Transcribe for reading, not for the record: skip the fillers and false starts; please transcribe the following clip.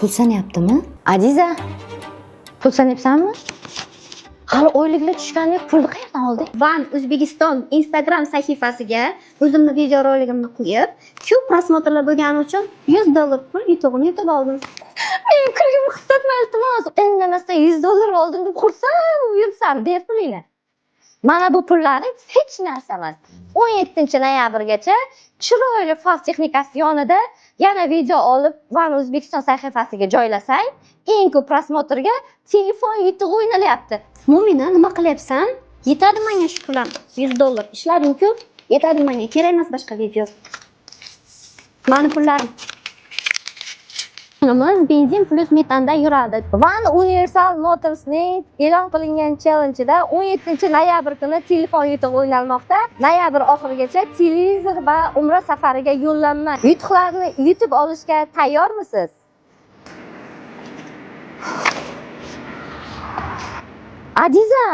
Pul sanayaptimi? Adiza, pul sanayapsanmi? Hali oyliklar tushgani yo'q, pulni qayerdan olding? Van O'zbekiston Instagram sahifasiga o'zimni videoroligimni qo'yib, ko'p просмотр lar bo'lgani uchun $100 pul yutug'ini yutib oldim. Men kulgimni qistatma, iltimos. Indamasdan $100 oldim deb xursand yuribsan, ber pulingni. Mana bu pullaring hech narsa emas. 17 noyabrgacha chiroyli faz texnikasi yonida yana video olib Van O'zbekiston sahifasiga joylasang, eng ko'p просмотр ga telefon yutug'i o'ynalyapti. Mo'mina, nima qilyapsan? Yetadi menga shu pulim. $100. Ishladim-ku, yetadi menga. Kerak emas boshqa video. Mani pullarim. Pulimiz benzin plyus metanda yuradi. Van Universal Motorsning e'lon qilingan challenge'ida 17 noyabr kuni telefon yutug'i o'ynalmoqda. Noyabr oxirigacha televizor va umra safariga yo'llanma. Yutuqlarni yutib olishga tayyormisiz? Adiza!